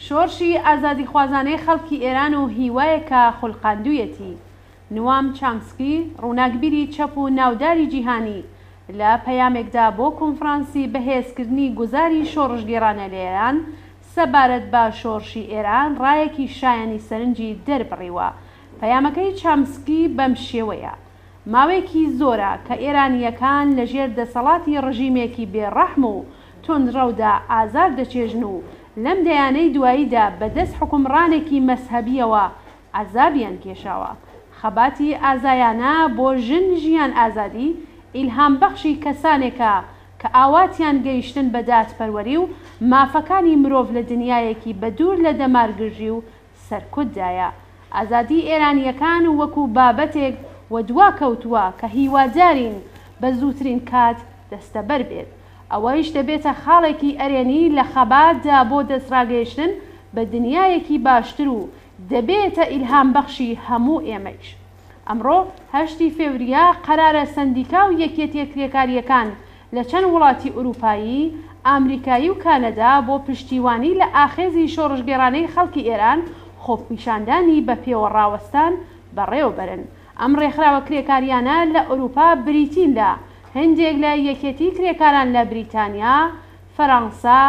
شۆڕشی ئازادیخوازانەی خەڵکی ئێران و هیوایەک کە خولقاندوویەتی. نوام چامسکی، ڕووناکبیری چەپ و ناوداری جیهانی، لە پەیامێکدا بۆ کۆنفرانسی بەهێزکردنی گوزاری شۆڕشگێڕانە لە ئێران، سەبارەت بە شۆڕشی ئێران ڕایەکی شایەنی سەرنجی دەربڕیوە. پەیامەکەی چامسکی بەم شێوەیە، ماوەیەکی زۆرە کە ئێرانییەکان لە ژێر دەسەڵاتی ڕژیمێکی بێ ڕەحم و توندڕەودا ئازار دەچێژن و لەم دەیانەی دواییدا بە دەست حوکمڕانێکی مەزهەبییەوە عەزابیان کێشاوە. خەباتی ئازایانە بۆ ژن ژیان ئازادی ئیلهامبەخشی کەسانێکە کە ئاواتیان گەیشتن بە دادپەروەری و مافەکانی مرۆڤ لە دنیایەکی بە دوور لە دەمارگرژی و سەرکوت دایە. ئازادی ئێرانییەکان وەکوو بابەتێک وەدوا کەوتووە کە هیوادارین بە زووترین کات دەستەبەر بێت. ئەوەیش دەبێتە خاڵێکی ئەرێنی لە خەبات دا بۆ دەستڕاگەیشتن بە دنیایەکی باشتر و دەبێتە ئیلهامبەخشی هەموو ئێمەیش. ئەمڕۆ هەشتی فێوریە قەرارە سەندیکا و یەکیەتیە کرێکارییەکان لە چەند وڵاتی ئورووپایی، ئامریکایی و کانەدا بۆ پشتیوانی لە ئاخێزی شۆڕشگێڕانەی خەڵکی ئێران خۆپیشاندانی بە پێوە ڕاوەستان بەڕێوە بەرن. ئەم ڕێکخراوە کرێکارییانە لە ئورووپا بریتین لە هەندێک لە یەکێتی کرێکاران لە بریتانیا، فەرانسە،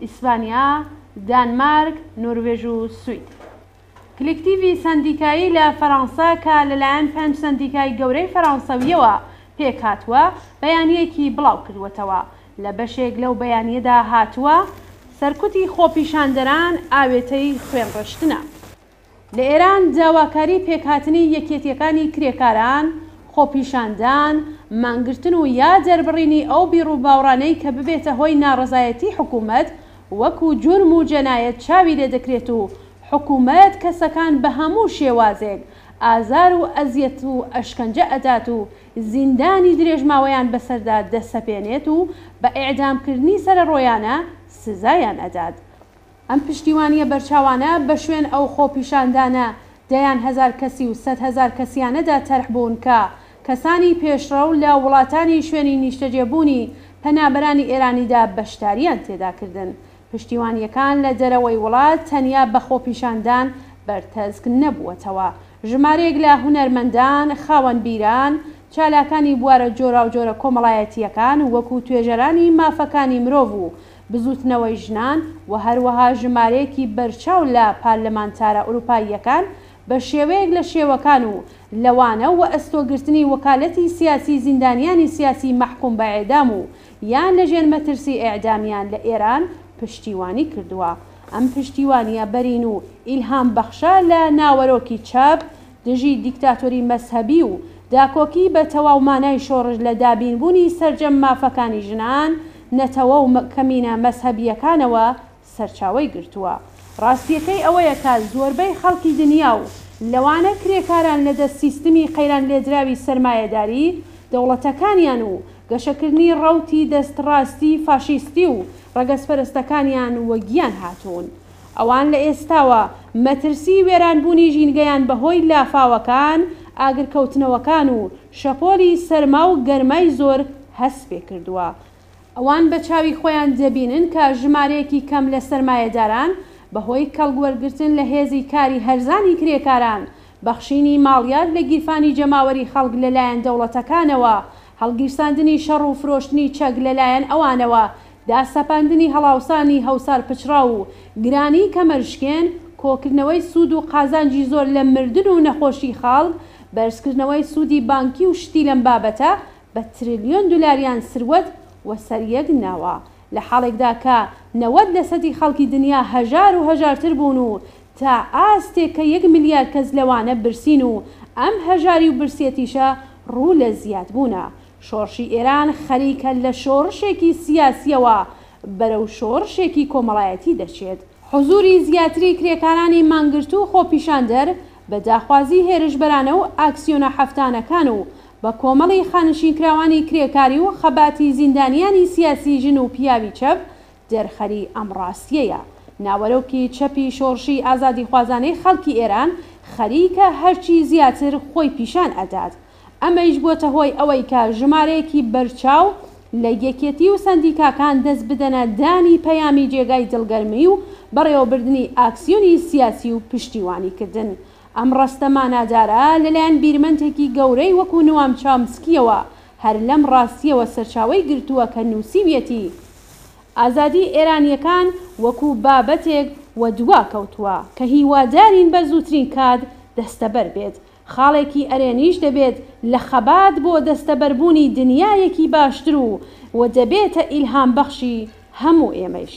ئیسپانیا، دانمارک، نۆروێژ و سوید. کلکتیڤی سەندیکایی لە فەرانسە کە لەلایەن پێنج سەندیکای گەورەی فەرانسەوییەوە پێکهاتووە، بەیانییەکی بڵاوکردووەتەوە. لە بەشێک لەو بەیانییەدا هاتووە، سەرکوتی خۆپیشاندەران ئاوێتەی خوێنڕشتنە. لە ئێران داواکاری پێکهاتنی یەکێتییەکانی کرێکاران، خۆپیشاندان، مانگرتن و یا دەربڕینی ئەو بیڕوباوڕانەی کە ببێتە هۆی ناڕەزایەتی حکوومەت وەکوو جورم و جەنایەت چاوی لێدەکرێت و حکوومەت کەسەکان بە هەموو شێوازێک ئازار و ئەزیەت و ئەشکەنجە ئەدات و زیندانی درێژماوەیان بەسەردا دەسەپێنێت و بە ئیعدامکردنی سەرەڕۆیانە سزایان ئەدات. ئەم پشتیوانییە بەرچاوانە بە شوێن ئەو خۆپیشاندانە دەیان هەزار کەسی و سەدهەزار کەسییانەدا تەرح بوون کە کەسانی پێشڕەو لە وڵاتانی شوێنی نیشتەجێبوونی پەنابەرانی ئێرانیدا بەشدارییان تێدا کردن. پشتیوانییەکان لە دەرەوەی وڵات تەنیا بە خۆپیشاندان بەرتەسک نەبووەتەوە. ژمارەیەک لە هونەرمەندان، خاوەن بیران، چالاکانی بوارە جۆراوجۆرە کۆمەڵایەتییەکان وەکوو توێژەرانی مافەکانی مرۆڤ و بزووتنەوەی ژنان و هەروەها ژمارەیەکی بەرچاو لە پارلمانتارە ئورووپاییەکان بە شێوەیەک لە شێوەکان و لەوانە وەئەستۆگرتنی وەکالەتی سیاسی زیندانیانی سیاسی مەحکووم بە ئێعدام و یان لە ژێر مەترسی ئێعدامیان لە ئێران پشتیوانی کردووە. ئەم پشتیوانییە بەرین و ئیلهامبەخشە لە ناوەرۆکی چەپ دژی دیکتاتۆری مەزهەبی و داکۆکی بە تەواو مانای شۆڕش لە دابینبوونی سەرجەم مافەکانی ژنان، نەتەوە و کەمینە مەزهەبییەکانەوە سەرچاوەی گرتووە. ڕاستییەکەی ئەوەیە کە زۆربەی خەڵکی دنیا و لەوانە کرێکاران لە دەست سیستمی قەیرانلێدراوی سەرمایەداری دەوڵەتەکانیان و گەشەکردنی ڕەوتی دەستڕاستی فاشیستی و ڕەگەزپەرستەکانیان وەگیان هاتوون. ئەوان لە ئێستاوە مەترسی وێرانبوونی ژینگەیان بەهۆی لافاوەکان، ئاگرکەوتنەوەکان و شەپۆلی سەرما و گەرمای زۆر هەست پێکردووە. ئەوان بە چاوی خۆیان دەبینن کە ژمارەیەکی کەم لە سەرمایەداران بەهۆی کەڵکوەرگرتن لە هێزی کاری هەرزانی کرێکاران، بەخشینی ماڵیات لە گیرفانی جەماوەری خەڵک لەلایەن دەوڵەتەکانەوە، هەڵگیرساندنی شەڕ و فرۆشتنی چەک لەلایەن ئەوانەوە، داسەپاندنی هەڵاوسانی هەوسارپچڕاو و گرانیی کەمەرشکێن، کۆکردنەوەی سوود و قازانجی زۆر لە مردن و نەخۆشیی خەڵک، بەرزکردنەوەی سوودی بانکی و شتی لەم بابەتە بە ترلیۆن دولاریان سروەت وەسەریەک ناوە لە حاڵێکدا کە 90 لەسەدی خەڵکی دنیا هەژار و هەژارتر بوون و تا ئاستێک کە یەک ملیار کەس لەوانە برسین و ئەم هەژاری و برسیەتیشە ڕوو لە زیادبوونە. شۆڕشی ئێران خەریکە لە شۆڕشێکی سیاسییەوە بەرەو شۆڕشێکی کۆمەڵایەتی دەچێت. حزووری زیاتری کرێکارانی مانگرتوو و خۆپیشاندەر بە داخوازی هێرشبەرانە و ئاکسیۆنە هەفتانەکان و بە کۆمەڵی خانەنشینکراوانی کرێکاری و خەباتی زیندانیانی سیاسی ژن و پیاوی چەپ دەرخەری ئەم ڕاستییەیە. ناوەرۆکی چەپی شۆڕشی ئازادیخوازانەی خەڵکی ئێران خەریکە هەرچی زیاتر خۆی پیشان ئەدات. ئەمەیش بووەتە هۆی ئەوەی کە ژمارەیەکی بەرچاو لە یەکێتی و سەندیکاکان دەست بدەنە دانی پەیامی جێگای دڵگەرمی و بەڕێوەبردنی ئاکسیۆنی سیاسی و پشتیوانیکردن ئەم ڕەستە مانادارە لەلایەن بیرمەندێکی گەورەی وەکو نوام چامسکییەوە هەر لەم ڕاستییەوە سەرچاوەی گرتووە کە نووسیویەتی ئازادی ئێرانییەکان وەکو بابەتێک وەدوا کەوتووە کە هیوادارین بە زووترین کات دەستەبەر بێت خاڵێکی ئەرێنیش دەبێت لە خەبات بۆ دەستەبەربوونی دنیایەکی باشتر و و دەبێتە ئیلهامبەخشی هەموو ئێمەیش.